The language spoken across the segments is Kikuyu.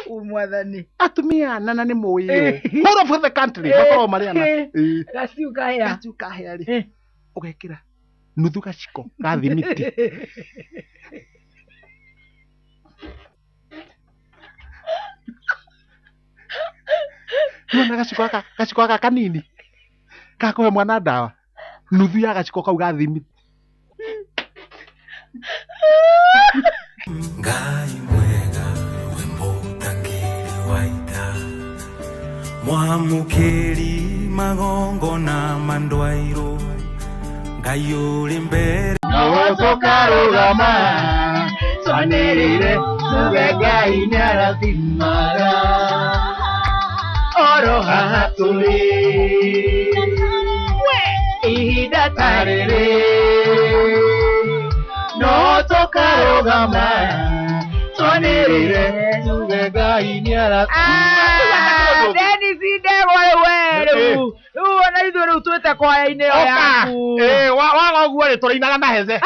Mwathani. Atumia ana na nĩ mũĩ Eh. whole of the country Eh. makoragwo marĩ ana. Eh. Ĩĩ. Gaciu kahĩa. Gaciu kahĩa rĩ, Eh. ũgekĩra nuthu gaciko ga thimiti. Nĩwona gaciko gaka kanini ga kũhe mwana ndawa, nuthu ya gaciko kau ga thimiti. Ngai mwega we mũtangĩri wa ita, mwamũkĩri magongona ma ndwairũ, Ngai ũrĩ mbere. No tũkarũgama twanĩrĩre tuge Ngai nĩarathimaga oro haha tũrĩ ihinda ta rĩrĩ, no tũkarũgama twanĩrĩre tuge Ngai nĩarathimaga. Dennis Ndegwa, rĩu we rĩu ona ithuĩ rĩu twĩte kwaya-inĩ ĩyo yaku. Waga ũguo rĩ, tũrĩinaga na heze,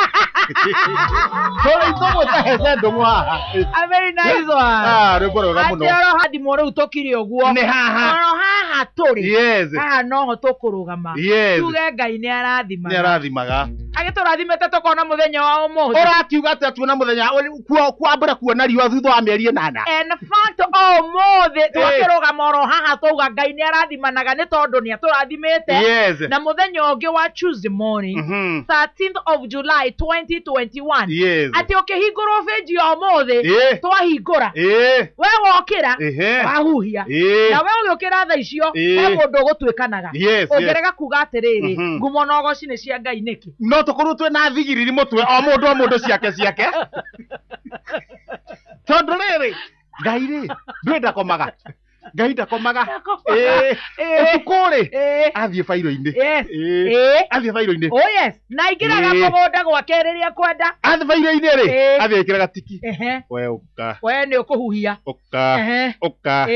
tũrĩ tũgwĩta heze ndũng'ũ haha. A very nice one. Ah, rwĩmbo rwega mũno. Atĩ oro hathimwo rĩu tũkire ũguo. Nĩ haha. Oro haha tũrĩ. Haha noho tũkũrũgama. Tuge Ngai nĩ arathimaga. Nĩ arathimaga. Agĩtũrathimĩte tũkona mũthenya wa ũmũthĩ. Ũrakiuga atĩa tuona mũthenya kwambĩra kuona riũa thutha wa mĩeri 8? In fact, ũmũthĩ twakĩrũgama oro haha twauga Ngai nĩ arathimanaga nĩ tondũ nĩ atũrathimĩte. Na mũthenya ũngĩ wa Tuesday morning, 13th of July 2021, atĩ ũkĩhingũrwo benji ya ũmũthĩ, twahingũra, we wokĩra, wahuhia, na we ũgĩũkĩra thaa icio, he mũndũ ũgũtuĩkanaga. Ũngĩrega kuga atĩrĩrĩ, ngumo na ũgoci nĩ cia Ngai nĩkĩ? No tũkorwo twĩ na thigiriri mũtwe, o mũndũ o mũndũ ciake ciake, tondũ rĩrĩ, Ngai rĩ, ndũĩ ndakomaga, Ngai ndakomaga. Ndakomaga. Ũtukũ rĩ, athiĩ bairo-inĩ. Athiĩ bairo-inĩ. Oh yes, na aingĩraga mũgũnda gwake rĩrĩa kwenda. Athiĩ bairo-inĩ rĩ, athiĩ ĩkĩra gatiki, we ũka. We nĩ ũkũhuhia. Ũka. Ũka.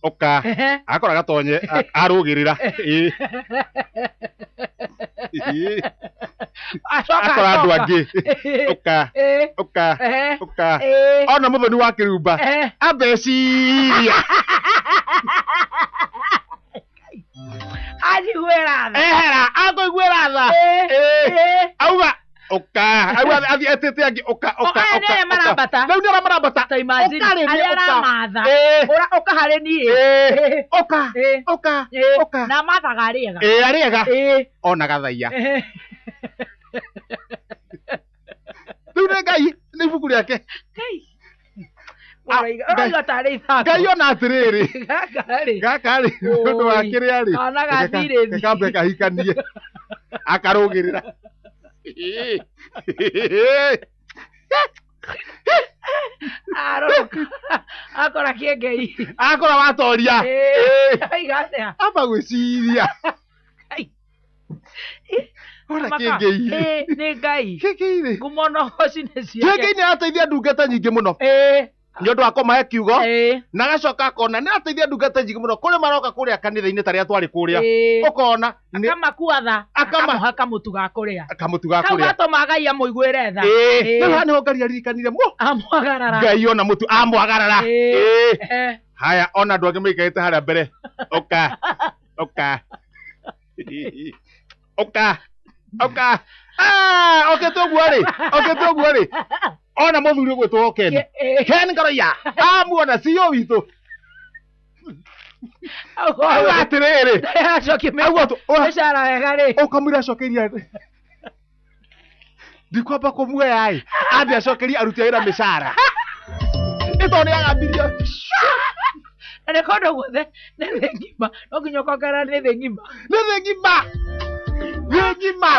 Ũka. Akora gatonye arũgĩrĩra. Ĩĩ. Ĩĩ. Acoka Akora andũ acoka. angĩ, ũka. Ũka. Ũka. Ona mũthoni wa kĩrumba ambeciria. Anjiguĩra tha. Ehera akũiguĩra tha. Ĩĩ. Auga ũka, auga athiĩ etĩte angĩ, ũka, ũka. Aya nĩ Ũka, arĩa ũka. marambata. Rĩu nĩ arĩa marambata. Ta imagine, Ũka rĩ, nĩ arĩa ũka. aramatha. Ũka harĩ niĩ. Ũka. Ũka. Ũka. Na mathaga arĩega. Ĩĩ, arĩega ona gathaia. Rĩu nĩ Ngai, nĩ ibuku rĩake. Ngai. Ah, Ũrauga tarĩ ithako. Ngai ona atĩrĩrĩ, Gaka rĩ. Gaka rĩ, nĩ ũndũ wa Oi, kĩrĩa rĩ, kana reke gathirĩthi. reke kambe kahikanie, akarũgĩrĩra. Aroroka. Akora kĩengei. Akora watoria. Aiga atĩa? Amba gwĩciria. Ai. Ora Maka. kĩengei. Nĩ Ngai. Kĩengei rĩ, Ngumo na ũgoci nĩ ciake. Kĩengei nĩ arateithia ndungata nyingĩ mũno nĩ ũndũ wa kũmahe kiugo, na agacoka akona nĩ arateithia ndungata nyingĩ mũno kũrĩ maroka kũrĩa kanitha-inĩ tarĩa twarĩ kũrĩa, ũkona nĩ Akamakua tha. Akamũha kamũtu ga kũrĩa. Kamũtu ga Kau kũrĩa. gatũma Ngai amũiguĩre tha. Rĩu haha nĩho Ngai aririkanire mo. Amwagarara. Ngai ona mũtu amwagarara. Haya, ona andũ angĩ maikarĩte harĩa mbere, ũka, ũka, ũka, ũka. Ah, okĩte ũguo rĩ, okĩte ũguo rĩ, ona mũthuri ũgwĩtwo Ken, Ken Ngaroia, amuona CEO witũ, auga atĩrĩrĩ, Acokie auga mĩcara wega rĩ. Ũkamwĩra acokeria, ndikwamba kũmuoya ĩ, ambe acokerie aruti a wĩra mĩcara nĩ tondũ nĩ agambirio. Na nĩ kũndũ guothe nĩ thĩ ng'ima. No nginya ũkongerera nĩ thĩ ng'ima. Nĩ thĩ ng'ima, thĩ ng'ima.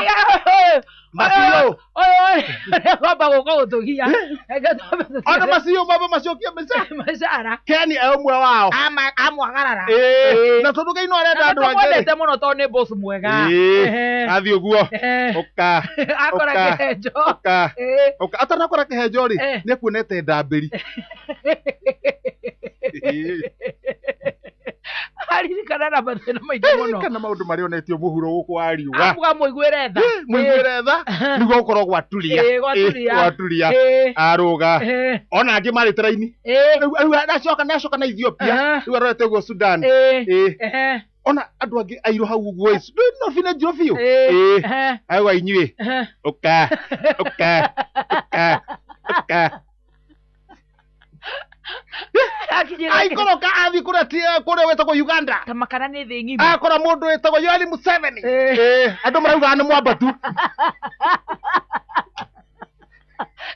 Macio. Ũyũ nĩ kwamba gũka gũtũgia. Reke twambe Ona macio mambe macokie mĩcara. Mĩcara. Ken e ũmwe wao. Amwagarara. Ĩĩ, na tondũ Ngai no arenda Na andũ angĩ rĩ. tũmwendete mũno tondũ nĩ boss mwega. Athiĩ ũguo, ũka. Akora Ũka. kĩhenjo. Ũka. Ũka. Atanakora kĩhenjo rĩ, nĩ akuonete ndambĩri. Aririkana na mathĩna maingĩ mũno. Kana maũndũ marĩa onetio mũhuro gũkũ wa riũa. Amuga mũiguĩre tha. Mũiguĩre tha nĩguo gũkorwo gwaturia. Ĩĩ, gwaturia. Ĩĩ, gwaturia. Ĩĩ. Arũga. Ĩĩ. Ona angĩ marĩte raini. Ĩĩ. Rĩu acoka nacoka na Ethiopia. Rĩu arorete ũguo Sudan. Ĩĩ. Ĩĩ. Ehe. Ona andũ angĩ airũ hau ũguo ĩ, no bine njirũ biũ. Ĩĩ. Ĩĩ. Ehe. Auga inyuĩ. Ehe. Ũka. Ũka. Ũka. Ũka. Akinyĩra Aikoroka athiĩ kũrĩa kũrĩa wĩtagwo Uganda. ta makana nĩ thĩ ng'ima. Akora mũndũ wĩtagwo Yoweri Museveni. Ĩĩ. Ĩĩ. Andũ maraugaga nĩ mwambatu.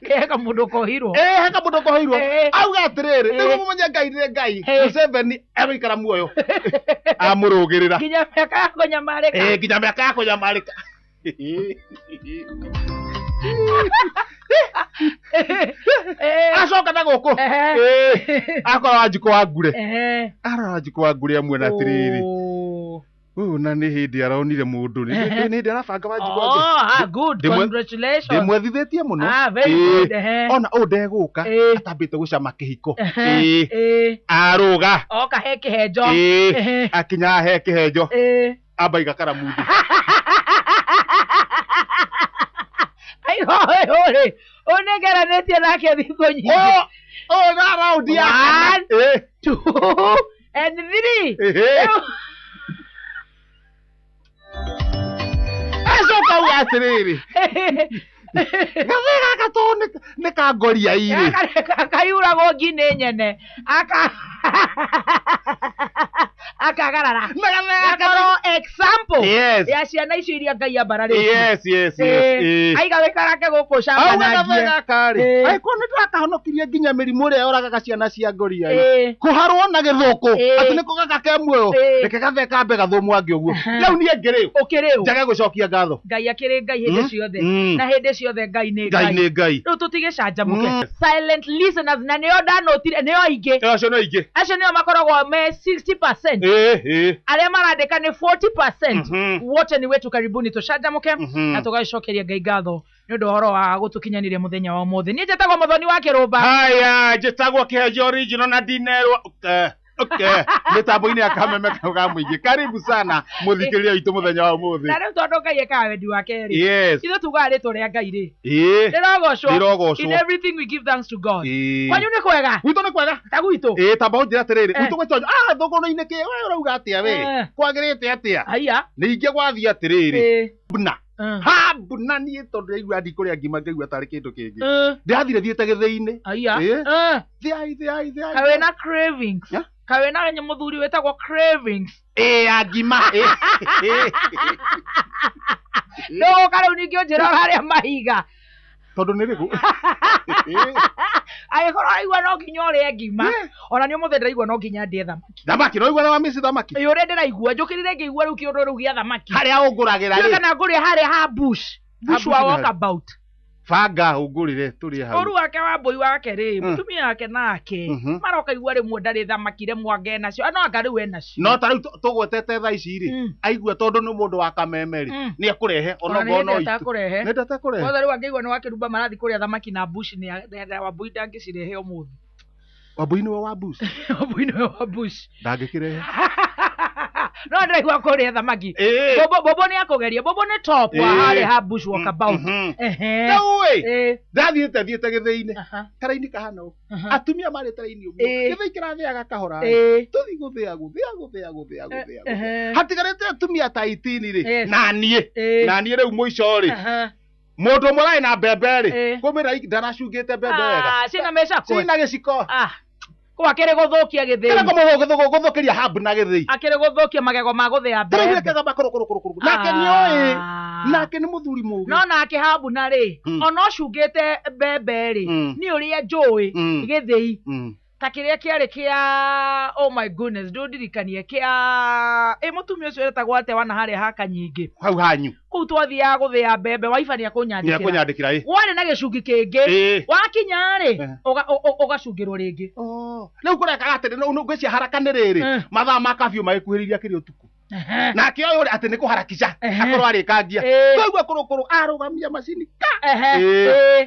Kega mũndũ kohirwo. Ĩĩ, heka mũndũ koheirwo. Ĩĩ. Auga atĩrĩrĩ, Ĩĩ. nĩguo mũmenye Ngai nĩ Ngai. Ĩĩ. Museveni egũikara muoyo. Amũrũgĩrĩra. Nginya mĩaka ya kũnyamarĩka. Ĩĩ, nginya mĩaka ya kũnyamarĩka. Ĩĩ. Acoka na gũkũ. Ehe. Ĩĩ. Akora Wanjikũ wa Ngure. Ehe. Arora Wanjikũ wa Ngure amuona atĩrĩrĩ. Oh. Ũyũ na nĩ hĩndĩ aronire mũndũ. Nĩ Ehe. nĩ hĩndĩ arabanga Wanjikũ wa Ngure. Oh, ah, good. Congratulations. Ndĩmwethithĩtie mũno. Ah, very Ĩĩ. good. Ehe. Ona ũyũ ndegũka Ĩĩ. atambĩte gũcama kĩhiko. Ehe. Ĩĩ. Ĩĩ. Arũga. Oka he kĩhenjo. Ĩĩ. Ehe. Akinya he kĩhenjo. Ĩĩ. Amba iga karamu thĩ. Aigo ũyũ rĩ, ũyũ nĩngeranĩtie nake thikũ nyingĩ. Ũyũ na raundi ya kana. One. Ĩĩ. Two and three. Ĩhĩ. Acoka auga atĩrĩrĩ. Gathee gaka to nĩ ka ngoria irĩ. Kayuragwo ngi nĩ nyene. Aka akagarara. Na gathee gaka Gakorwo example Yes. ya ciana icio iria Ngai ambararĩtie. Yes, yes, yes. Ĩĩ. Aiga wĩkarake gũkũ Auga gathee cambanangie. gaka rĩ. Ĩĩ. Angĩkorwo nĩ ndĩrakahonokirie nginya mĩrimũ ĩrĩa yoragaga ciana cia ngoria rĩ. Ĩĩ. Kũharwo na gĩthũkũ. Ĩĩ. Atĩ nĩko gaka ke muoyo. Ĩĩ. Reke gathee kambe gathũmwange ũguo. Rĩu niĩ ngĩrĩ. Ũkĩrĩ ũ? Njage gũcokia ngatho. Ngai akĩrĩ Ngai hĩndĩ Mm. ciothe. Mm. Na hĩndĩ ciothe Ngai nĩ Ngai nĩ Ngai. Rĩu tũtigĩcanjamũke. Mm. Silent listeners na nĩo ndanotire nĩo aingĩ. Acio nĩ aingĩ. Acio nĩo makoragwo me 60%. Ĩĩ, ĩĩ. Arĩa marandĩka nĩ 40%. Mhm. Wote ni wetu karibuni tũcanjamũke Mhm. na tũgagĩcokeria Ngai ngatho nĩ ũndũ ũhoro wa gũtũkinyanĩria mũthenya wa ũmũthĩ. Niĩ njĩtagwo Mũthoni wa Kĩrũmba. Haya, njĩtagwo Kĩhenjo original na ndinerwo. Okay. Okay. Mĩtambo-inĩ ya kameme kau ga mũingĩ. Karibu sana mũthikĩrĩria witũ mũthenya wa ũmũthĩ. Na rĩu tondũ Ngai ekaga wendi wake rĩ. Yes. Ithuĩ tugaga rĩtwa rĩa Ngai rĩ. Ĩĩ. Rĩrogocwo. Rĩrogocwo. In everything we give thanks to God. Ĩĩ. Kwanyu nĩ kwega? Gwitũ nĩ kwega. Ta gwitũ. Ĩĩ, tamba ũnjĩre atĩrĩrĩ, Eh. gwitũ gwĩtwo ah thũgũrũ-inĩ kĩ, we ũrauga atĩa we? Eh. Kwagĩrĩte atĩa? Haiya. Ningĩ gwathiĩ atĩrĩrĩ. Ĩĩ. Mbuna. Ha mbuna niĩ tondũ ndaigua ndikũrĩa ngima ngaigua tarĩ kĩndũ kĩngĩ. Ndĩrathire thiĩte gĩthĩi-inĩ. Haiya. Ĩĩ. Thĩai, thĩai, thĩai. Kaĩ wĩna cravings. Yeah. Kaĩ wĩna mũthuri wĩtagwo cravings. Ĩĩ ya ngima. Ĩĩ. Ndũgũka rĩu ningĩ ũnjĩre ũrarĩa mahiga. Tondũ nĩ rĩgu. Angĩkorwo ũraigua no nginya ũrĩe ngima. Yeah. Ona nĩ ũmũthĩ ndĩraigua no nginya ndĩe thamaki. Thamaki, no ũiguaga wa miss thamaki? Ĩĩ ũrĩa ndĩraigua njũkĩrire ngĩigua rĩu kĩũndũ rĩu gĩa thamaki. Harĩa ũngũragĩra Ndiũĩ rĩ. kana ngũrĩa harĩa ha bush. Bush Bush wa nĩ harĩ. walkabout. Banga ũngũrĩre tũrĩe hau. Ũru wake wa mbũi wake rĩ, Mm. mũtumia wake nake. Mhm. Maroka igua rĩmwe ndarĩ thamaki rĩmwe ange nacio. No anga rĩu enacio. No ta rĩu tũgwetete thaa ici rĩ, Mm. aigua tondũ nĩ mũndũ wa kameme rĩ, Mm. nĩ ekũrehe Ona ona nĩ okorwo no hĩndĩ itu. atakũrehe. Nĩ ndatakũrehe. Kwanza rĩu angĩigua nĩ wakĩrumba marathiĩ kũrĩa thamaki na bush nĩ wambui ndangĩcirehe ũmũthĩ. Wambui nĩwe wa bush. Wambui nĩwe wa bush. Ndangĩkĩrehe. No ndĩraigua kũrĩa thamaki. Ĩĩ. Bobo bobo nĩ akũgeria. Bobo nĩ top wa Ĩĩ. harĩa ha bush walkabout. Mhm. Ehe. Rĩu ĩ, Ĩĩ. ndathiĩte thiĩte gĩthĩi-inĩ. Aha. Karaini kahana ũũ. Aha. Atumia marĩte raini ũguo. Ĩĩ. Gĩthĩi kĩrathĩaga kahora. Ĩĩ. Tũthiĩ gũthĩa gũthĩa gũthĩa gũthĩa gũthĩa. Ehe. Hatigarĩte atumia ta itini rĩ. Yes. Na niĩ. Ĩĩ. Na niĩ rĩu mũico rĩ. Aha. Mũndũ ũmwe ũrarĩ na mbembe rĩ. Ĩĩ. Kũmĩra ndaracungĩte mbembe wega. Ah, ciĩna mĩcakwe. Cina gĩciko. Ah. Kũ akĩrĩ gũthũkia gĩthĩi. Kĩrĩa gũthũkĩria hub na gĩthĩi. Akĩrĩ gũthũkia magego ma gũthĩa Tũraiguire mbembe. kega makũrũkũrũkũrũ. Nake nĩoĩ. Ah. Nake nĩ mũthuri mũũgĩ. No nake habu na rĩ, Mm. ona ũcungĩte mbembe rĩ, Mm. niĩ ũrĩa njũĩ Mm. gĩthĩi Mm. ta kĩrĩa kĩarĩ kĩa oh my goodness ndũndirikanie kĩa ĩ mũtumia ũcio wetagwo atĩa wana harĩa ha kanyingĩ Hau hanyu. kũu twathiaga gũthĩa mbembe waiba nĩakũnyandĩkĩra Nĩakũnyandĩkĩra ĩ. warĩ na gĩcungi kĩngĩ Ĩĩ. wakinya rĩ Eh. ũgacungĩrwo rĩngĩ Oh. Rĩu kũrekaga atĩrĩ no ngwĩcia haraka nĩ rĩrĩ. Eh. Mathaa ma kabiũ magĩkuhĩrĩria kĩrĩ ũtukũ. Nake ũyũ rĩ, atĩ nĩ kũharakisha akorwo arĩkangia. Twaigua kũrũkũrũ arũgamia macini ka.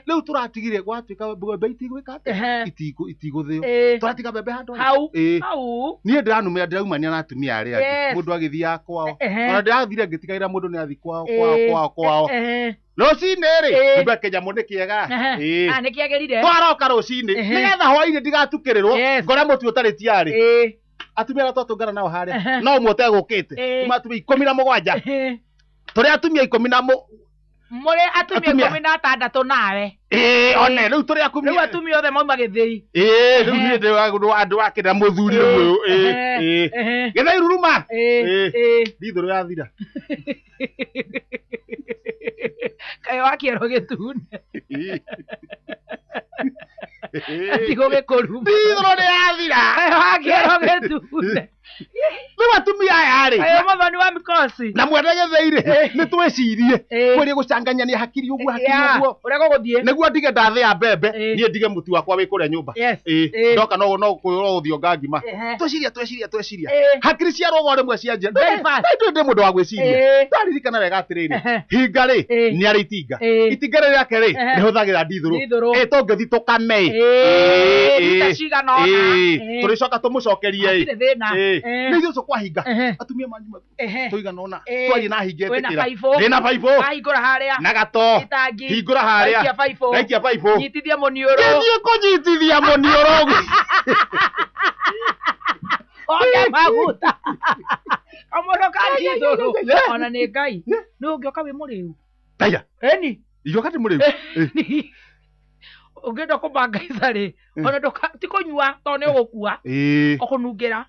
Rĩu tũratigire gwatuĩka mbembe itigwĩka atĩa? Itigũthĩo. Tũratiga mbembe handũ hau. Hau. Niĩ ndĩranumĩra ndĩraumania na atumia arĩa angĩ. Mũndũ agĩthiaga kwao. Ona ndĩrathire ngĩtigagĩra mũndũ nĩ athiĩ kwao kwao kwao kwao. Rũcinĩ rĩ, kumbe kĩnyamũ nĩ kĩega. Nĩ kĩagĩrire. Twaroka rũcinĩ nĩgetha hwainĩ ndigatukĩrĩrwo ngore mũtu ũtarĩ tiarĩ. Atumia arĩa twatũngana nao harĩa no ũmwe ũtegũkĩte. Kuma atumia 17. Tũrĩ atumia 10 Mũrĩ atumia 16 nawe. One rĩu tũrĩ atumia. Rĩu atumia othe mauma gĩthĩi. Rĩu niĩ ndĩ andũ akĩra mũthuri ũyũ. Gĩthĩi ruruma. Ndithũrũ yathira. Kaĩ wakĩerwo gĩtune. Atigo gĩkũruma. Ndithũrũ nĩ yathira. Kaĩ wakĩerwo gĩtune. Rĩu atumia aya rĩ. Kaĩ mũthoni wa mikosi. Na mwene gĩthĩi rĩ, nĩ twĩcirie. Kwĩrĩ gũcanganyania hakiri ũguo hakiri ũguo. Ũrĩa gũgũthiĩ. Nĩguo ndige ndathĩa mbembe, niĩ ndige mũtu wakwa wĩ kũrĩa nyũmba. Ndoka no gũthionga ngima. Tweciria tweciria tweciria. Hakiri cia rũgo rĩmwe cianjia. Ndĩ ndĩ mũndũ wa gwĩciria. Ndaririkana wega atĩrĩrĩ, hinga rĩ, nĩ arĩ itinga. Itinga rĩrĩ rĩake rĩ, rĩhũthagĩra ndithũrũ. Tũngĩthiĩ tũkame. Lita cigana ũna. Tũrĩcoka tũmũcokerie. Nĩ ithuĩ ũcio kwahinga. Atumia manyu tũigana ũna. Twaria na hinga ĩtĩkĩra. Ndĩna baibũ. Wahingũra harĩa. Na gato. Hingũra harĩa. Gaikia baibũ. Nyitithia mũniũrũ. Gĩthiĩ kũnyitithia mũniũrũ. Onge maguta. Kamũndũ ka ndithũrũ. Ona nĩ Ngai. Nĩ ũngĩoka wĩ mũrĩu. Taya. Ĩni. Ingĩoka ndĩ mũrĩu. Ũngĩenda kũbangaica rĩ, ona ti kũnyua tondũ nĩ ũgũkua. Ũkũnungĩra.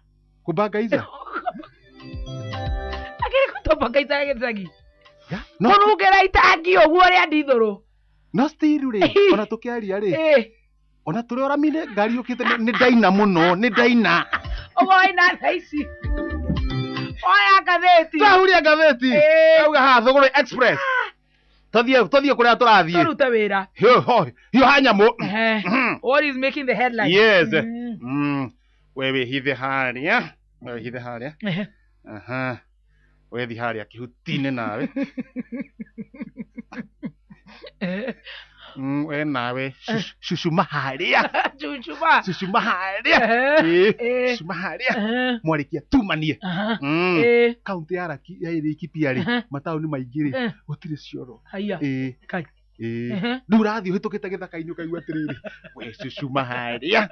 Kũbangaica? Akĩrĩ kũtũbangaica gĩcagi. Kũnungĩra itangi ũguo rĩa ndithũrũ. No still rĩ, ona tũkĩaria rĩ, ona tũrĩ ũramine ngari yũkĩte nĩ ndaina mũno, nĩ ndaina. Ũguo waina thaa ici. Oya ngathĩti. Twahuria ngathĩti. Auga haha Thũgũrĩ Express. Tũthiĩ kũrĩa tũrathiĩ. Tũrute wĩra. Hiũha nyamũ. What is making the headline? Yes. We wĩhithe harĩa. We wĩhithe harĩa. Wethi harĩa kĩhuti-inĩ nawe. We nawe cucuma harĩa. Cucuma. Cucuma harĩa. Cucuma harĩa. Mwarĩkia tumanie. Kaunti ya Laikipia rĩ, mataũni maingĩ rĩ, gũtirĩ cioro. Rĩu ũrathiĩ ũhĩtũkĩte gĩthaka-inĩ ũkaigua atĩrĩrĩ, we cucuma harĩa.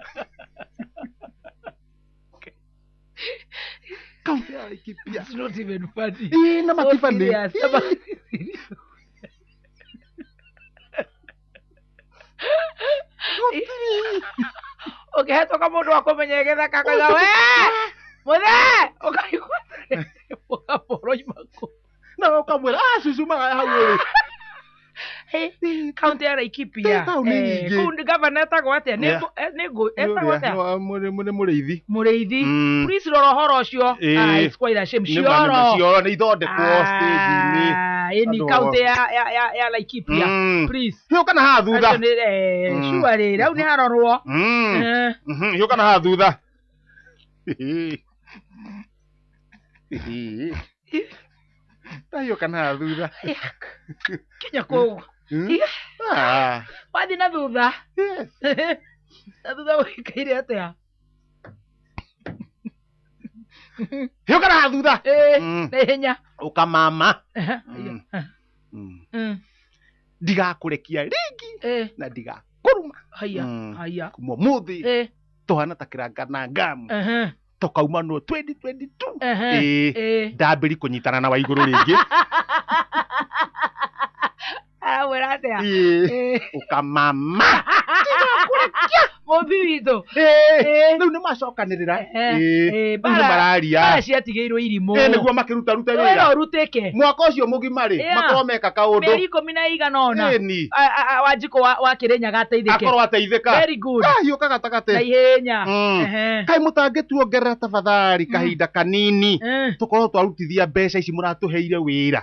Kaunti ya Laikipia. It's not even funny. Na mati funny. Ũngĩhetũka mũndũ wa kũmenya gĩthaka akauga we mũthee ũkaigua ũkamũroima kũ. Na ũkamwĩra cucuma hau ũrĩ. Kaunti ya Laikipia. Kũu gavana etagwo atĩa? Nĩ etagwo atĩa? Nĩ Mũrĩithi. Mũrĩithi. Please rora ũhoro ũcio. It's quite a shame. Cioro. Cioro nĩ ithondekwo stage-inĩ. Ĩni kaunti ya Laikipia. Please. Hiũka na haha thutha. Surely rĩu nĩ harorwo. Hiũka na haha thutha. Hiũka na haha thutha. Kinya kũu. Wathiĩ na thutha. Na thutha ũikaire atĩa? Hiũka na haha thutha. Na ihenya. Ũka mama. Ndigakũrekia rĩngĩ na ndigakũruma. Haya. Kuma ũmũthĩ tũhana ta kĩranga na ngamu. Tũkauma no 2022. Ndambĩri kũnyitana na Waigũrũ rĩngĩ. Aramwĩra atĩa? Ũkamama. Mũmbi witũ. Rĩu nĩ macokanĩrĩra. Rĩu nĩ mararia. Bara ciatigĩirwo irimũ. Nĩguo makĩrutaruta wĩra. Wĩra ũrutĩke. Mwaka ũcio mũgima rĩ, makorwo meka kaũndũ. Mĩeri 10 na ũna. Wanjikũ wa Kĩrĩnyaga ateithĩke. Akorwo ateithĩka. Very good. Hiũka gatagatĩ. Na ihenya. Kaĩ mũtangĩtuongerera tafadhali kahinda kanini. Tũkorwo twarutithia mbeca ici mũratũheire wĩra.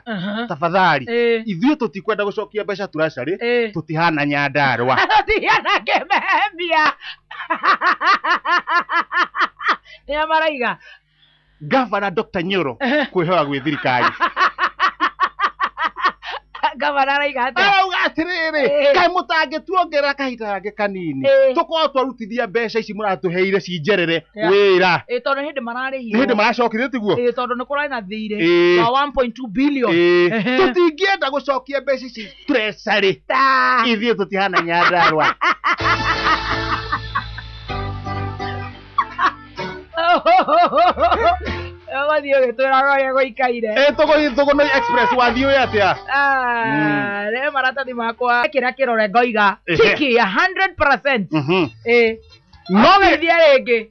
Tafadhali. Ithuĩ tũtikwenda gũcokia mbeca turacarĩ. Tũtihana Nyandarũa. Tũtihana Kĩmemia. Nĩa maraiga? Gavana Dr. Nyoro kwĩhoya gwĩ thirikari. Gavana araiga atĩa? Arauga atĩrĩrĩ, kaĩ mũtangĩtuongerera kahinda kangĩ kanini, tũkorwo twarutithia mbeca ici mũratũheire cinjerere wĩra. Tondũ nĩ hĩndĩ mararĩhirwo. Nĩ hĩndĩ maracokire tiguo? Tondũ nĩ kũrarĩ na thirĩ wa 1.2 billion. Tũtingĩenda gũcokia mbeca ici treasury. Ithuĩ tũtihana Nyandarua. Ũgathiĩ ũgĩtwĩraga ũrĩa gũikaire. Tũgũnoi Express wathiĩ ũĩ atĩa? Rĩ maratathi makwa kĩra kĩrore ngoiga tiki 100%. No geithie rĩngĩ.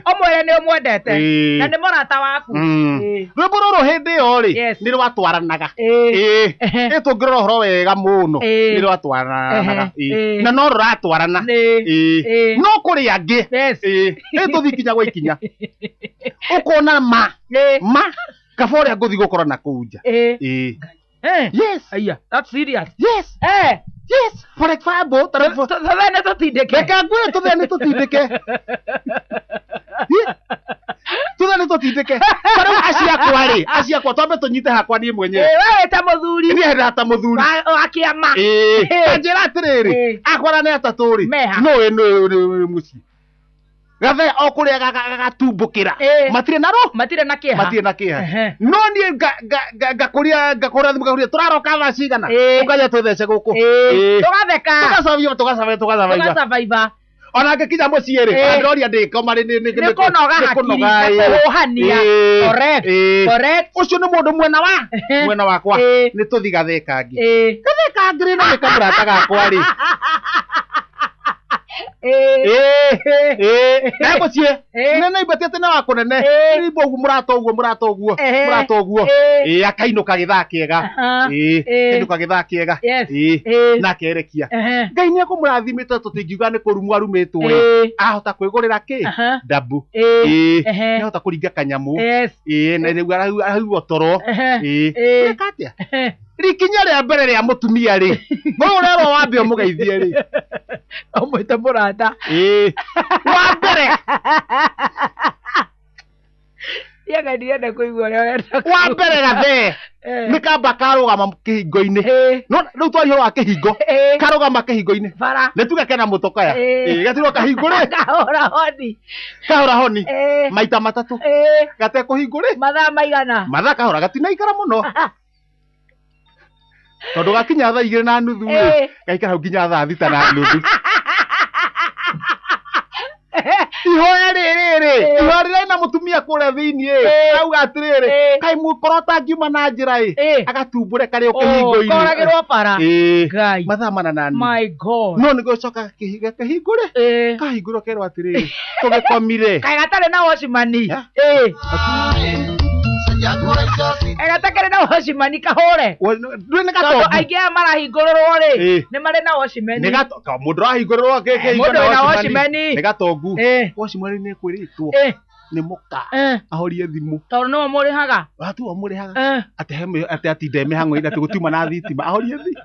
Ũmwĩre nĩ ũmwendete na nĩ mũrata waku. Rwĩmbo rũrũ hĩndĩ ĩyo rĩ nĩ rwatwaranaga. Ĩ tũngĩrora ũhoro wega mũno nĩ rwatwaranaga. Na no rũratwarana. No kũrĩ angĩ. Ĩ tũthiĩ kinya gwa ikinya. Ũkona ma kaba ũrĩa ngũthiĩ gũkora na kũu nja. Yes. Aya, that's serious. Yes. Yes. For example, tũthene tũtindĩke. Reke ngwĩre tũthene tũtindĩke. Tũthene tũtindĩke. Ta rĩu aciakwa rĩ, aciakwa twambe tũnyite hakwa niĩ mwenyewe. Wewe ta mũthuri. Niĩ ndĩ ta mũthuri. Wa kĩama. Ta njĩra atĩrĩrĩ, akwa nĩ atatũ rĩ, no ĩ mũciĩ. Gathe o kũrĩa gagatumbũkĩra. Matirĩ na ro? Matirĩ na kĩeha. Matirĩ na kĩeha. No niĩ ngakũria ngakũra thimũ ngakũria tũraroka thaa cigana? Ũkaja twĩthece gũkũ. Tũgatheka. Tũgacabia tũgacabaiba. Tũgacabaiba. Ona ngĩkinya mũciĩ rĩ, ndĩroria ndĩkoma rĩ nĩ kũnoga hakiri na kũhũhania. Correct. Correct. Ũcio nĩ mũndũ mwena wa mwena wakwa. Nĩ tũthi gathee kangĩ. Gathee kangĩ rĩ, no nĩ kamũrata gakwa rĩ. Na mũciĩ nĩ naigua atĩ nĩ wa kũnene nĩigua ũguo mũrata ũguo mũrata ũguo mũrata ũguo akainũka gĩthaa kĩega akainũka gĩthaa kĩega na akerekia Ngai nĩ ekũmũrathimĩte tũtingiuga nĩ kũrumwo arumĩtwo ĩ ahota kwĩgũrĩra kĩ ndabu nĩ ahota kũringa kanyamũ na rĩu araigua toro ĩka atĩa rikinya rĩa mbere rĩa mũtumia rĩ ũyũ ũrerwo wambe ũmũgeithie rĩ ũmwĩte mũrata wa mbere Niĩ ndirenda kũigua ũrĩa ũrenda wa mbere gathee nĩ kamba karũgama kĩhingo-inĩ no rĩu twaria ũhoro wa kĩhingo karũgama kĩhingo-inĩ bara nĩ tuge kena mũtokaya gatirwo kahingũrĩ kahũra honi kahũra honi maita matatũ gatekũhingũrĩ mathaa maigana mathaa kahũra gatinaikara mũno tondũ gakinya thaa 2:30 rĩ gaikara hau nginya thaa 6:30 ihoya rĩrĩ ihoya rĩrĩ na mũtumia kũrĩa thĩinĩ auga atĩrĩrĩ kaĩ mũkorwo tangiuma na njĩra ĩ agatumbũre karĩ o kĩhingo-inĩ koragĩrwo bara Ngai mathaa 4:30 my God no nĩ gũcoka kĩhingũre kahingũrwo kerwo atĩrĩrĩ tũgĩkomire kaĩ gatarĩ na wocimani gatakĩrĩ na wocimani kahũre ndũrĩ nĩ gatongu aingĩ aya marahingũrĩrwo rĩ nĩ marĩ na wocimeni nĩ mũndũ ũrahingũrĩrwo mũndũ wĩna wocimeni nĩ gatongu wocimani nĩ kwĩrĩtwo nĩ mũka ahorie thimũ tondũ nĩwe mũrĩhaga atuo mũrĩhaga atĩ atinde mĩhang'o-inĩ atĩ gũtiuma na thitima ahorie thimũ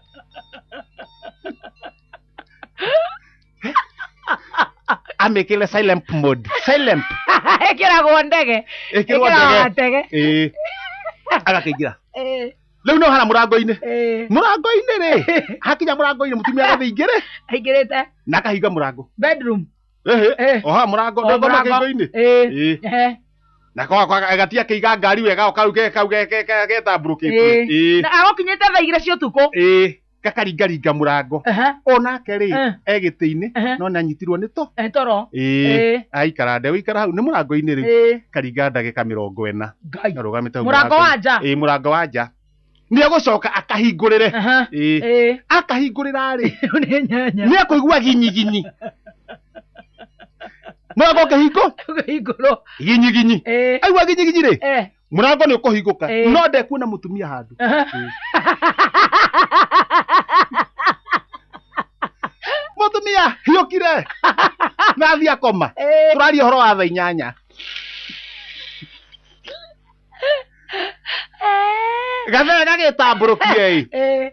amĩkĩre silent mode silent ĩkĩragwo ndege ĩkĩrwo ndege agakĩingĩra rĩu no hara mũrango-inĩ mũrango-inĩ rĩ hakinya mũrango-inĩ mũtumia agathiĩ aingĩre aingĩrĩte na akahinga mũrango bedroom o haha mũrango ndũkoma kĩhingo-inĩ na gatia kĩiga ngari wega o kau getambũrũkĩtie na agũkinyĩte thaa 2 cia ũtukũ gakaringaringa mũrango onake rĩ e gĩtĩ-inĩ no nĩ anyitirwo nĩ to toro aikara ndegũikara hau nĩ mũrango-inĩ rĩu karinga ndagĩka 40 arũgamĩte hau mũrango wa nja mũrango wa nja nĩ egũcoka akahingũrĩre akahingũrĩra rĩ nĩ ekũigua ginyiginyi mũrango ũkĩhingũ ũkĩhingũrwo ginyiginyi aigua ginyiginyi rĩ mũrango nĩ ũkũhingũka no ndekuona mũtumia handũ mũtumia hiũkire na athiĩ akoma tũraria ũhoro wa thaa 8 gathee gagĩtambũrũkie ĩ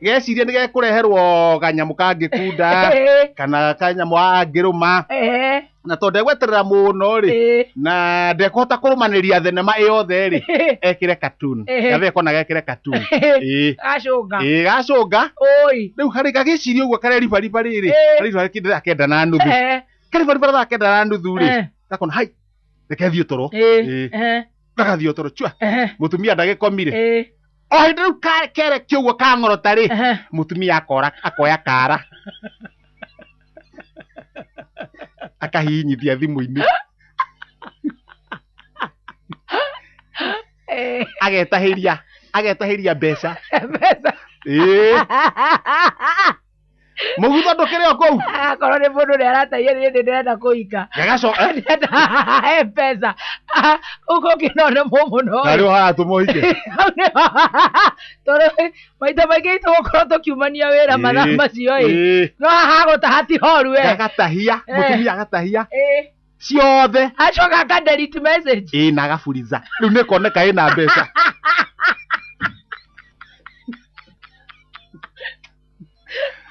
gecirie nĩ gekũreherwo kanyamũ kangĩkunda kana kanyamũ angĩrũma Na tondũ ndegweterera mũno rĩ, na ndekũhota kũrũmanĩria thenema ĩyothe rĩ, ekĩre cartoon. Gathee kona gekĩre cartoon. Ĩĩ. Gacũnga. Ĩĩ, gacũnga. Oi. Rĩu harĩ gagĩciria ũguo kareribariba rĩrĩ, kareribariba kĩndũ thaa kenda na nuthu. Karibariba thaa kenda na nuthu rĩ, gakona hai, reke thiĩ toro. Ĩĩ. Gagathiĩ toro chua. Mũtumia ndagĩkomire. O hĩndĩ rĩu kerekio ũguo kang'orota rĩ, mũtumia akora akoya kara. Akahihinyithia thimũ-inĩ. Agetahĩria, agetahĩria mbeca. Mbeca. Ĩĩ. Mũgutho ndũkĩrĩ o kũu. Akorwo nĩ mũndũ ũrĩa aratagia niĩ nĩ ndĩrenda kũhika. Gagacoka. Ndĩrenda M-Pesa. Ũguo ũngĩona mũno. Na rĩu haratũma ũhike. Hau nĩho. Tondũ maita maingĩ tũgũkorwo tũkiumania wĩra mathaa macio ĩ. No haha gũtaha ti horu we. Agatahia, mũtumia agatahia. Ciothe. Acoka aka delete message. Ĩĩ na agaburiza. Rĩu nĩ koneka ĩna mbeca.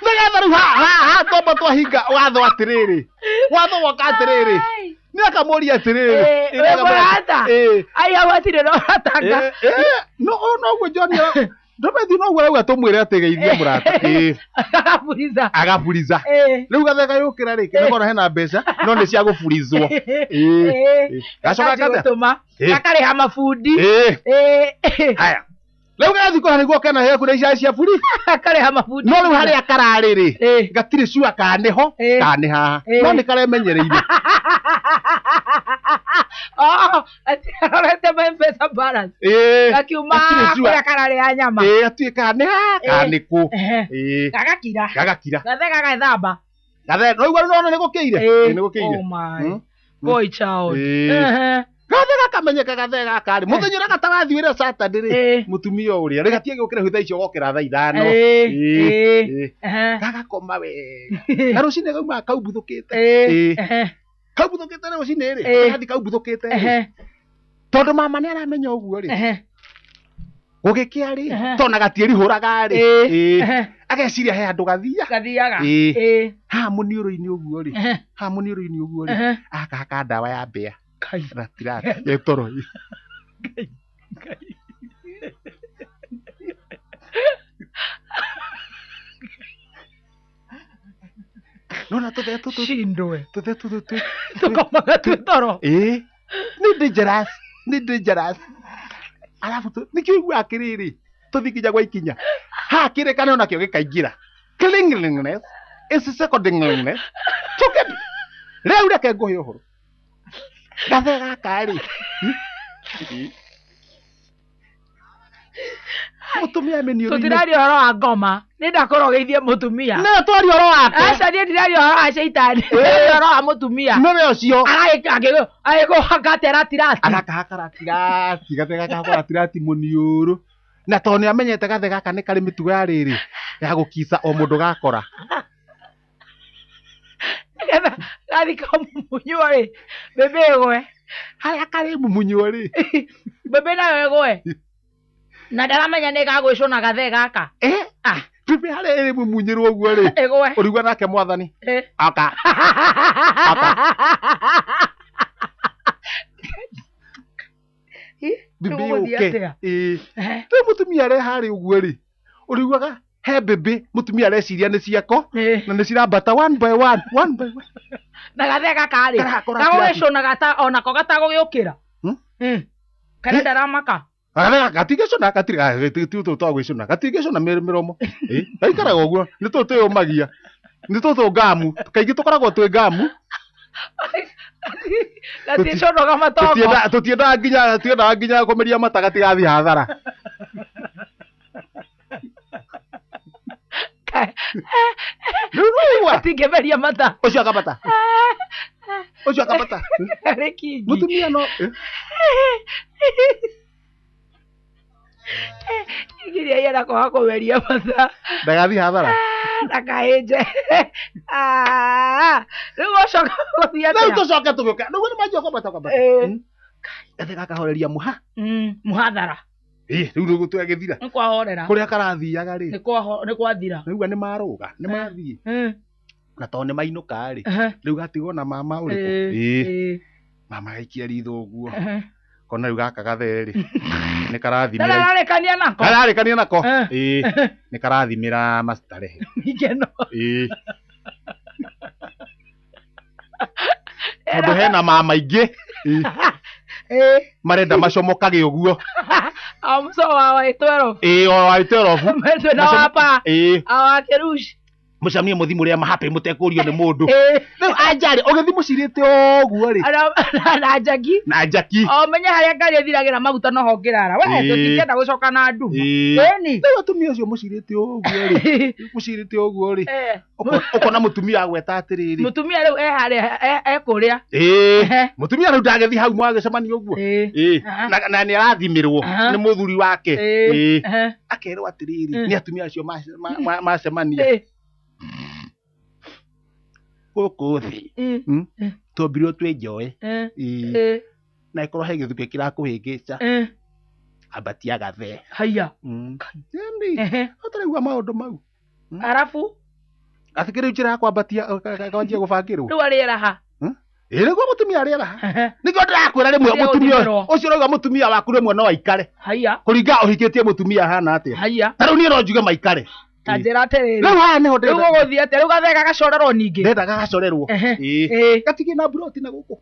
Nĩgetha rĩu haha twamba twahinga watho atĩrĩrĩ. Watho woka atĩrĩrĩ. Nĩ akamũria atĩrĩrĩ. Wĩ mũrata? Ai hau hatirĩ na ũratanga. No noguo John Ndobethi noguo arauga tũmwĩre atĩ geithia mũrata. Agaburiza. Agaburiza. Rĩu gathega yũkĩra rĩ, nĩkona hena mbeca no nĩ cia gũburizwo. Gacoka gatũma. Gakarĩha mabundi. Haya. Rĩu gathiĩ kũrĩa nĩguo kena he kũrĩa ica cia buri. Akarĩha mabundi. No rĩu harĩa kararĩ rĩ, gatirĩ cua kana nĩho, kana nĩ haha. No nĩ karemenyereire. Oh, arorete M-Pesa balance. Gakiuma kũrĩa kararĩa nyama. Gatirĩ kana nĩ haha, kana nĩ kũ. Gagakira. Gagakira. Gathe gagethamba. Gathe, no igua nĩ gũkĩire. Nĩ gũkĩire. Oh my. Boy child. Gathe gakamenyeka gathe gaka rĩ, mũthenya ũrĩa gatagathiĩ wĩra Saturday rĩ, mũtumia ũrĩa rĩ gatige gũkĩra thaa icio gokĩra thaa ithano. Gagakoma wega. Na rũcinĩ gaumaga kaumbuthũkĩte. Kaumbuthũkĩte rũcinĩ rĩ, gathiĩ kaumbuthũkĩte rĩ. Tondũ mama nĩ aramenya ũguo rĩ. Gũgĩkĩa rĩ, tondũ gatiĩrihũraga rĩ. Ageciria he handũ gathia. Gathiaga. Haha mũniũrũ-inĩ ũguo rĩ. Haha mũniũrũ-inĩ ũguo rĩ. Akahaka ndawa ya mbĩa. Ratirati. Ya toro. Nona tũthee tũtũ. Shindwe. Tũthee tũtũ. Tũkomaga twĩ toro. Nĩ dangerous. Nĩ dangerous. Alafu nĩkĩo ũiguaga kĩrĩrĩ. Tũthiĩ nginya gwa ikinya. Haha kĩrĩkanĩro nakĩo gĩkaingĩra. Cleanliness is secondiness. Tũke rĩu reke ngũhe ũhoro. Gathe gaka rĩ. Mũtumia mĩniũrũ-inĩ. Tũtiraria ũhoro wa ngoma. Nĩ ndakorwo geithie mũtumia. Nĩ twaria ũhoro wake. Aca niĩ ndiraria ũhoro wa caitani. Ndiraria ũhoro wa mũtumia. Nĩwe ũcio. Agĩkũhaka atĩa ratirati. Agakahaka ratirati. Gathe gakahaka ratirati mũniũrũ. Na tondũ nĩ amenyete gathe gaka nĩ karĩ mĩtugo ya rĩrĩ ya gũkica o mũndũ gakora. Nĩgetha gathi kamumunywo rĩ, mbĩmbĩ ĩgwe. Harĩa karĩ mumunywo rĩ. Mbĩmbĩ nayo ĩgwe. Na ndaramenya nĩ gagwĩcũna gathee gaka. Mbĩmbĩ harĩa ĩrĩ mumunyĩrwo ũguo rĩ. Ĩgwe. Ũrigua nake mwathani. Aka. Aka. Mbĩmbĩ yũke. Rĩu mũtumia are harĩa ũguo rĩ. Ũriguaga he mbĩmbĩ mũtumia areciria nĩ ciako na nĩ cirambata one by one, one by one. Na gathee gaka rĩ, gagũgĩcũna gata onako gatagũgĩũkĩra. Kana ndaramaka. Gatigĩcũna, gatirĩ, ti tũtũ twa gwĩcũna, gatigĩcũna mĩromo. Gaikaraga ũguo, nĩ tũtũ twĩyũmagia. Nĩ tũtũ ngamu, kaingĩ tũkoragwo twĩ ngamu. Gaticũnaga matongo. Tũtiendaga nginya, tũtiendaga nginya kũmeria mata gatigathiĩ hathara. Rĩu nĩwaigua? Gatingĩmeria mata. Ũcio akabata. Ũcio akabata. Arĩ kingi. Mũtumia no. Igiria yera kwaga kũmeria mata. Ndagathiĩ hathara. Ndakaĩnje. Rĩu ũcoka gũthiĩ atĩa? Rĩu tũcoke tũgĩũka. Rĩu nĩ manjia kwambata kwambata. Gathe gakahoreria mũha. Mũhathara. Rĩu nĩ gũtũya gĩthira. Nĩ kwahorera. Kũrĩa karathiaga rĩ. Nĩ kwathira. Nĩguo nĩ marũga, nĩ mathiĩ. Na tondũ nĩ mainũka rĩ, rĩu gatigwo na mama ũrĩkũ? Ĩĩ. Mama gaikia ritho ũguo. Kona rĩu gaka gathee rĩ, nĩ karathimĩra. Kararĩkania nako. Kararĩkania nako. Ĩĩ. Nĩ karathimĩra mastarehe. Ikeno. Ĩĩ. Tondũ hena mama ingĩ. Ĩĩ. Marenda macomokage ũguo. Amso wa wa 12. Ĩĩ, o wa 12. Mwena wa pa. Ĩĩ. Awa kerush. Mũcamie mũthi mũrĩa mahappy mũtekũrio nĩ mũndũ. Ĩĩ. Rĩu anjarĩ ũgĩthi mũcirĩte ũguo rĩ. Na njaki. Na njaki. O menye harĩa ngari ĩthiragĩra maguta noho ngĩrara. We tũtingĩenda gũcoka na nduma. Ĩni. Rĩu atumia acio mũcirĩte ũguo rĩ. Mũcirĩte ũguo rĩ. Ũkona mũtumia agweta atĩrĩrĩ. Mũtumia rĩu e harĩa ekũrĩa. Ĩĩ. Mũtumia rĩu ndagĩthiĩ hau mwagĩcemania ũguo. Ĩĩ. Na nĩ arathimĩrwo nĩ mũthuri wake. Ĩĩ. Akerwo atĩrĩrĩ nĩ atumia acio macemania. Gũkũ thĩ twombirwo twĩ njoe. Na ĩkorwo he gĩthukĩ kĩrakũhĩngĩca ambatia gathee. Haiya. Ũtaraigua maũndũ mau. Arabu Atĩ rĩu njĩra ya kwambatia kwanjia gũbangĩrwo. Rĩu arĩeraha. Ĩĩ nĩguo mũtumia arĩeraha. Nĩkĩo ndĩrakwĩra rĩmwe mũtumia ũcio ũrauga mũtumia waku rĩmwe no aikare. Haiya. Kũringana ũhikĩtie mũtumia ahana atĩa. Haiya. Ta rĩu niĩ no njuge maikare. Ta njĩra atĩrĩrĩ. Rĩu haha nĩho ndĩrenda. Rĩu ũgũthiĩ atĩa? Rĩu gathee gagacorerwo ningĩ. Ndĩrenda gagacorerwo. Ĩĩ. Gatigĩ na mburoti na gũkũ.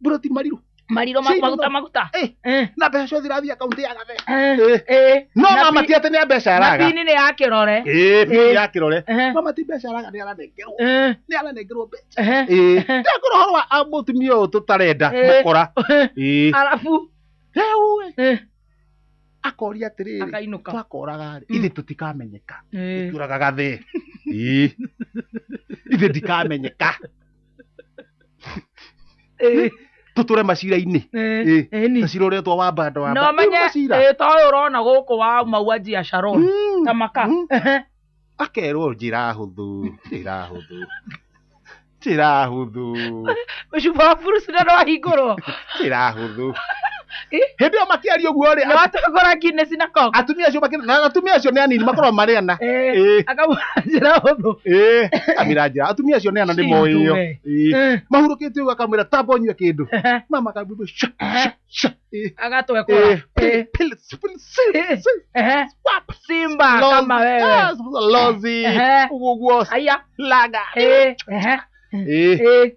Mburoti marirũ. Marirũ maguta maguta. Na mbeca ciothe irathiĩ akaunti ya gathee. No mama ti atĩ nĩ mbeca araga. Na pini nĩ ya kĩrore. Ĩĩ, pini ya kĩrore. Mama ti mbeca araga nĩ aranengerwo. Nĩ aranengerwo mbeca. Ĩĩ. Ndakora ũhoro wa mũtumia ũyũ tũtarenda mũkora. Ĩĩ. Arabu. Rĩu akoria atĩrĩrĩ, twakoraga rĩ, ithe tũtikamenyeka. Tũraga gathee. Ĩĩ. Ithe ndikamenyeka. Tũtũre macira-inĩ. Tacira ũretwo wa bando wa No menye ta ũyũ ũrona gũkũ wa mauaji ya Sharon. Ta maka. Akerwo njĩra hũthũ, njĩra hũthũ. Njĩra hũthũ. Mũcuba wa Bruce na ndwahingũrwo. Njĩra hũthũ. Hĩndĩ ĩyo makĩaria ũguo rĩ, nĩwatũgũra Guinness na Coke. Atumia acio makĩria, na atumia acio nĩ anini makoragwo marĩ ana. Akamwĩra njĩra hũthũ. Akamwĩra njĩra. Atumia acio nĩ ana nĩ moĩ ĩyo. Mahurũkĩte ũguo akamwĩra tamba ũnyue kĩndũ. Mama akamwĩra sha sha sha. Agatwekũra. Simba kama wewe. Lozi. Ũguo ũguo. Aya. Laga.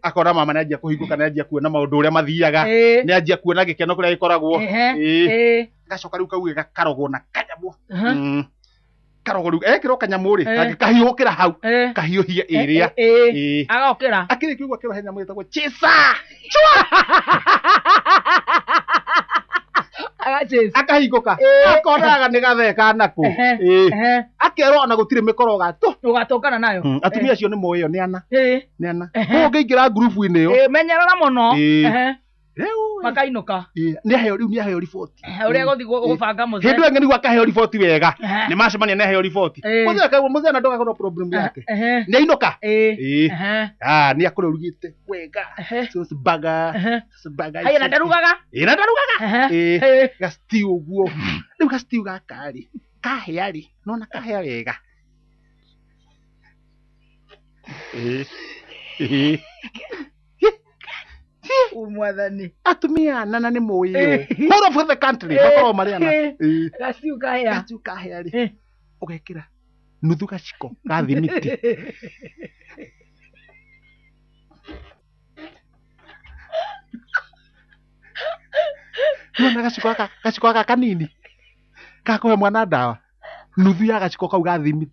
Akona mama nĩ anjia kũhingũka, nĩ anjia kuona maũndũ ũrĩa mathiaga, nĩ anjia kuona gĩkeno kũrĩa gĩkoragwo. Gacoka rĩu kauge gakarogwo na kanyamũ. Karogwo rĩu ekĩrwo kanyamũ rĩ, kangĩkahiũhũkĩra hau, kahiũhie ĩrĩa. Agokĩra. Akĩrĩkia ũguo akĩrwo he nyamũ ĩtagwo chisa. Chua! Akahingũka. Akonaga nĩ gathee kanakũ. Akerwo ona gũtirĩ mĩkoro ũgatũ. Ũgatũngana nayo. Atumia acio nĩ moĩ ĩyo nĩ ana. Nĩ ana. Koguo ũngĩingĩra ngurubu-inĩ ĩyo. Menyerera mũno. Rĩu Makainũka. Nĩ aheo rĩu nĩ aheo riboti. Ũrĩa gũthiĩ gũbanga mũthee. Hĩndĩ ĩyo nĩguo akaheo riboti wega. Nĩ macemania nĩ aheo riboti. Mũthee akauga mũthee na ndũgakorwo problem yake. Nĩ ainũka. Nĩ akorwo rugĩte wega. Sauce burger. Sauce burger. Haya na ndarugaga. Ĩĩ na ndarugaga. Ga stew ũguo. Rĩu ga stew gaka rĩ, kahĩa rĩ, nona kahĩa wega. Mwathani. Atumia ana na nĩ moĩ ĩyo. Whole of the country makoragwo marĩ ana. Gaciu kahĩa. Gaciu kahĩa rĩ, ũgekĩra nuthu gaciko ga thimiti. Nĩwona gaciko gaka, gaciko gaka kanini ga kũhe mwana ndawa, nuthu ya gaciko kau ga thimiti.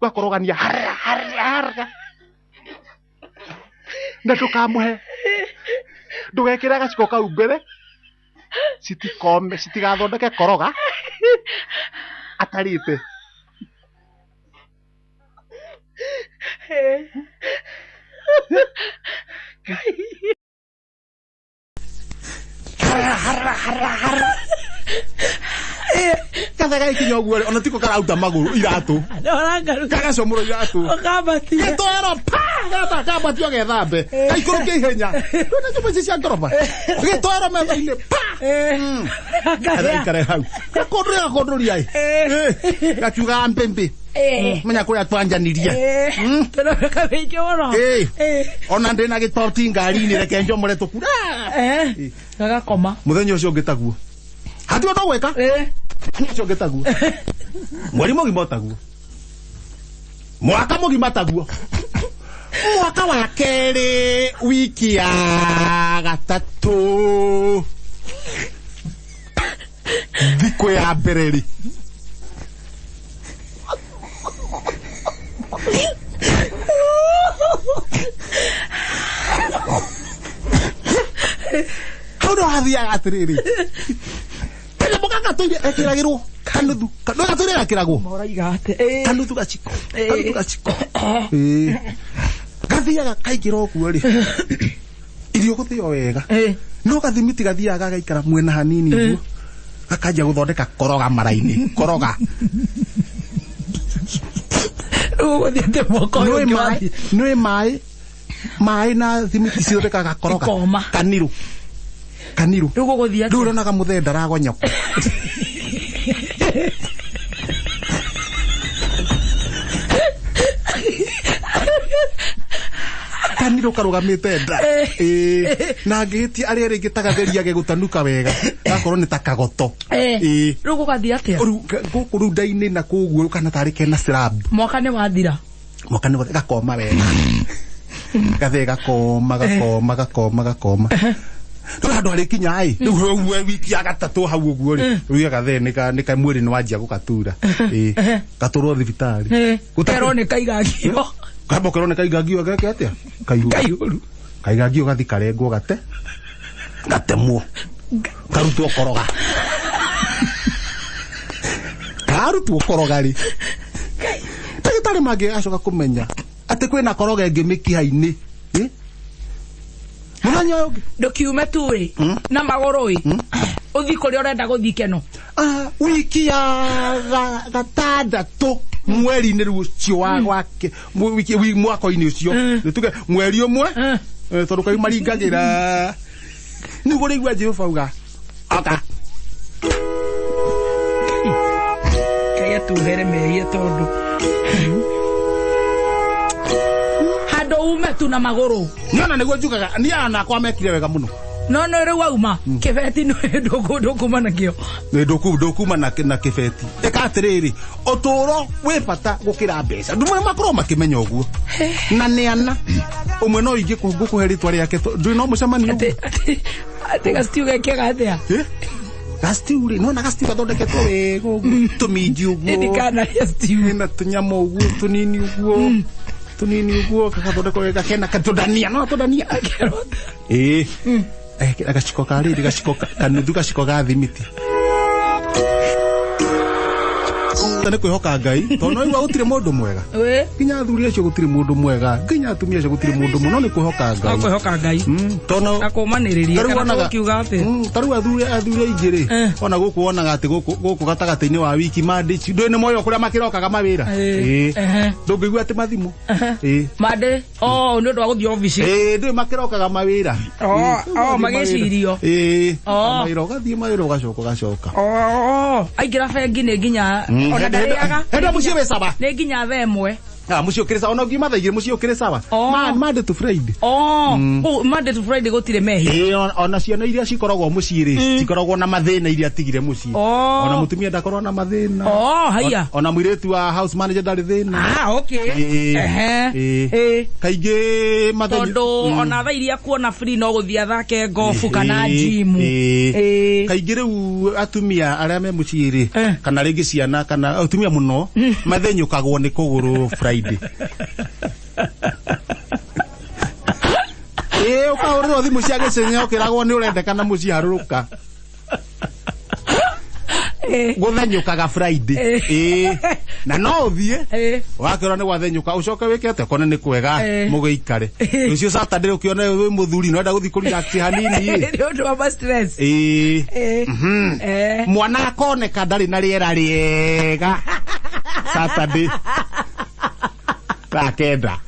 Ũgakorogania harĩa harĩa harĩa. Na ndũkamũhe, ndũgekĩre gaciko kau mbere, citikome, citigathondeke koroga atarĩte. Gathe gagĩkinya ũguo rĩ, ona tiko karauta magũrũ iratũ. Gagacomũrwo iratũ. Gĩtoero pa! Gata kambatio gethambe. Gaikũrũke ihenya. Ndũna nyũmba ici cia ngoroba. Gĩtoero metha-inĩ pa! Ikare hau gakondũria ĩ gakiuga mbembe menya kũrĩa twanjanirie ona ndĩ na gĩtoti ngari-inĩ reke njomore tũkura gagakoma mũthenya ũcio ũngĩ taguo hatirĩ ũndũ ũgwĩka mũthenya ũcio ũngĩ taguo mweri mũgima ũtaguo mwaka mũgima taguo mwaka wa kerĩ wiki ya gatatũ thikũ ya mbere rĩ hau no hathiaga atĩrĩrĩ kanyamũ gaka tũire ekĩragĩrwo kanuthu gatũire gakĩragwo kanuthu gaciko kanuthu gaciko gathiaga kaingĩra ũguo rĩ irio gũthĩo wega no gathimiti gathiaga gagaikara mwena hanini ũguo gakanjia gũthondeka koroga mara-inĩ koroga nĩ maĩ na thimiti cithondekaga koroga kanirũ kanirũ rĩu ũronaga mũthee ndaragonyoka kanirũ karũgamĩte nda na ngĩhĩtia arĩa rĩngĩ tagatheriage gũtanuka wega gakorwo nĩ ta kagoto rĩu gũgathiĩ atĩa rĩu gũkũ rĩu nda-inĩ na kũguo kana tarĩ kena slab mwaka nĩ wathira mwaka nĩ wathira gakoma wega gathee gakoma gakoma gakoma gakoma rĩu handũ harĩkinya ĩ rĩu wiki ya gatatũ hau ũguo rĩ rĩu gathee nĩ mwĩrĩ nĩ wanjia gũgatura gatũrwo thibitarĩ kerwo nĩ kaigangio kamba kerwo nĩ kaigangio geke atĩa kaihũru kaigangio gathi karengwo gate gatemwo karutwo koroga karutwo koroga rĩ ndagĩtarĩ mangĩ acoka kũmenya atĩ kwĩna koroga ĩngĩ mĩkiha-inĩ mũthenya ũyũ ũngĩ ndũkiume tu ĩ na magũrũ ĩ ũthiĩ kũrĩa ũrenda gũthiĩ keno wiki ya gatandatũ mweri-inĩ rĩu ũcio wa gwake mwaka-inĩ ũcio nĩtuge mweri ũmwe tondũ kau maringagĩra nĩguo rĩigua Jehova auga oka Ngai atuhere mehia tondũ handũ ume tu na magũrũ nĩona nĩguo njugaga niĩ anakwa mekire wega mũno no no rĩu wauma kĩbeti ndũkuma nakĩo ndũkuma na kĩbeti ĩka atĩrĩrĩ ũtũũro wĩ bata gũkĩra mbeca ndũ makorwo makĩmenya ũguo na nĩ ana ũmwe no ingĩ ngũkũhe rĩtwa rĩake ndũrĩ no mũcemanio atĩ gastiu gekĩaga atĩa gastiu rĩ nona gastiu gathondeketwo wega ũguo tũminji ũguo ndikanarĩa stew na tũnyama ũguo tũnini ũguo tũnini ũguo gagathondekwo wega kena tũndania no tũndania ĩĩ gaciko ka rĩrĩ gaciko kanuthu gaciko ga thimiti nĩ kwĩhoka Ngai tondũ no igua gũtirĩ mũndũ mwega nginya athuri acio gũtirĩ mũndũ mwega nginya atumia acio gũtirĩ mũndũ mũno nĩ kwĩhoka Ngai kwĩhoka Ngai tondũ akũmanĩrĩria kana tũkiuga atĩ ta rĩu athuri aingĩ rĩ ona gũkũ wonaga atĩ gũkũ gatagatĩ-inĩ wa wiki Monday ndũĩ nĩ moyo kũrĩa makĩrokaga mawĩra ndũngĩigua atĩ mathimũ Monday nĩ ũndũ wa gũthiĩ obici ndũĩ makĩrokaga mawĩra magĩcirio mawĩra ũgathiĩ mawĩra ũgacoka ũgacoka aingĩra bengi nĩ nginya ona ndarĩaga henda mũciĩ wĩ sawa nĩ nginya thaa ĩmwe mũciĩ ũkĩrĩ sawa ona ũngiuma thaa igĩrĩ mũciĩ ũkĩrĩ sawa Monday to Friday Monday to Friday gũtirĩ mehia ona ciana iria cikoragwo mũciĩ rĩ cikoragwo na mathĩna iria atigire mũciĩ ona mũtumia ndakorwo na mathĩna haiya ona mũirĩtu wa house manager ndarĩ thĩna kaingĩ tondũ ona thaa iria kuona free no gũthiĩ athake ngobu kana njimu kaingĩ rĩu atumia arĩa me mũciĩ rĩ kana rĩngĩ ciana kana atumia mũno mathenyũkagwo nĩ kũgũrũ Friday ũkahũrĩrwo thimũ cia gĩcenya ũkĩragwo nĩ ũrendekana mũciĩ harũrũka gũthenyũkaga Friday na no ũthiĩ wakĩona nĩ gwathenyũka ũcoke wĩke atĩa ũkone nĩ kwega mũgĩikare rũciũ Saturday ũkĩone wĩ mũthuri no enda gũthiĩ kũrelax hanini nĩ ũndũ wa stress mwana akoneka ndarĩ na rĩera rĩega Saturday thaa kenda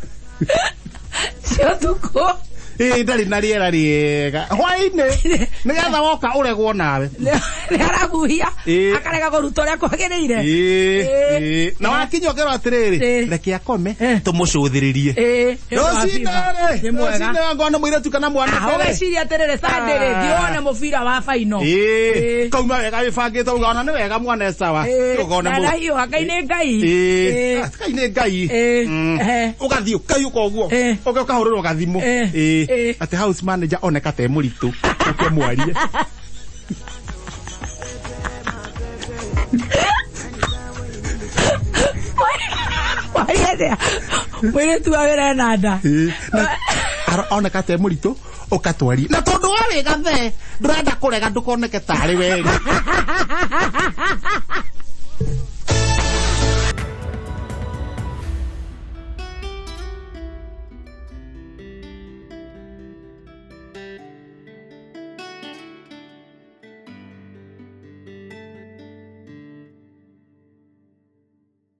cia ũtukũ Ĩĩ, ndarĩ na rĩera rĩega hwaĩ-inĩ nĩgetha woka ũregwo nawe. Nĩ arahuhia. Ĩĩ. Akarega kũruta ũrĩa kwagĩrĩire. Ĩĩ, Ĩĩ. ĩĩ. Na wakinya ũkerwo atĩrĩrĩ, Ĩĩ. reke akome Eh. tũmũcũthĩrĩrie. Ĩĩ, nĩ ũndũ wa Rũcinĩ FIFA. rĩ, Nĩ mwega. rũcinĩ wangona mũirĩtu kana mwanake Ah, rĩ. ũgeciria atĩrĩrĩ, Sunday rĩ, Ah. thiĩ wone mũbira wa final. Ĩĩ, Ĩĩ. kauma wega wĩbangĩte uga ona nĩ wega mwana sawa. Ĩĩ, Ũkona na mũ- ndahiũha, Ngai nĩ Ngai. Ĩĩ. Ĩĩ. Ah, Ngai nĩ Ngai. Ĩĩ. Mm. Ehe. Ũgathiĩ ũkaiũka ũguo. Ĩĩ. Ũke ũkahũrĩrwo gathimũ. Ĩĩ. Ĩĩ. Ĩĩ. Atĩ house manager oneka te mũritũ. Ũke mwarie. Mwarie atĩa? Mũirĩtu wa wĩra ena nda. Ĩĩ. Na oneka te mũritũ ũkatwarie. Na tondũ wa wĩ gathe ndũrenda kũrega ndũkoneke tarĩ werĩ.